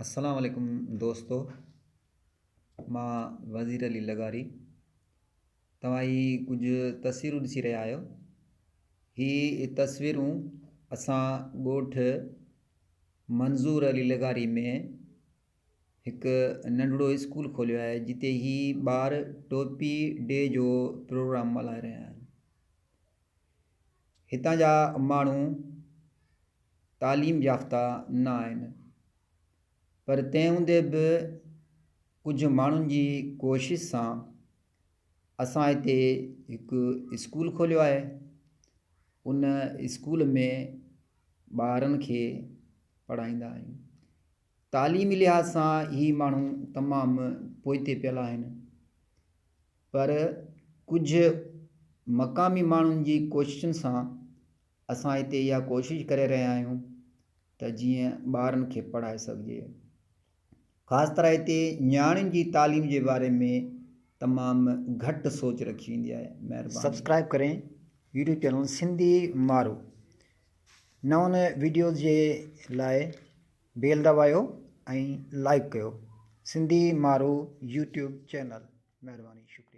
السلام عليڪم دوستو مان وزير علي لغاري توهان هي ڪجهه تصويرون ڏسي رهيا آهيو هي تصويرون اسان ڳوٺ منظور علي لغاري ۾ هڪ ننڍڙو اسڪول کوليو آهي جتي هي ٻار ٽوپي ڊي جو پروگرام ملهائي رهيا آهن هتان جا ماڻهو تعليم يافته نه آهن پر تنهن هوندي به ڪجهه ماڻهن جي ڪوشش سان اسان هتي هڪ اسڪول کوليو آهي ان اسڪول ۾ ٻارن کي پڙهائيندا آهيون تعليمي لحاظ سان هي ماڻهو تمام پوئتي پيل آهن پر ڪجهه مقامي ماڻهن جي ڪوششن سان اسان هتي اها ڪوشش ڪري رهيا آهيون ته جيئن ٻارن کي پڙهائي سگهجي. خاص طرح هتي نياڻين جي تعليم جي باري ۾ تمام گهٽ سوچ رکي ويندي آهي. مهرباني. سبسڪرائب ڪرين يوٽيوب چينل سنڌي مارو نون ويڊيوز جي لاء بيل دٻايو ۽ لائيڪ ڪيو سنڌي مارو يوٽيوب چينل مهرباني شڪريه.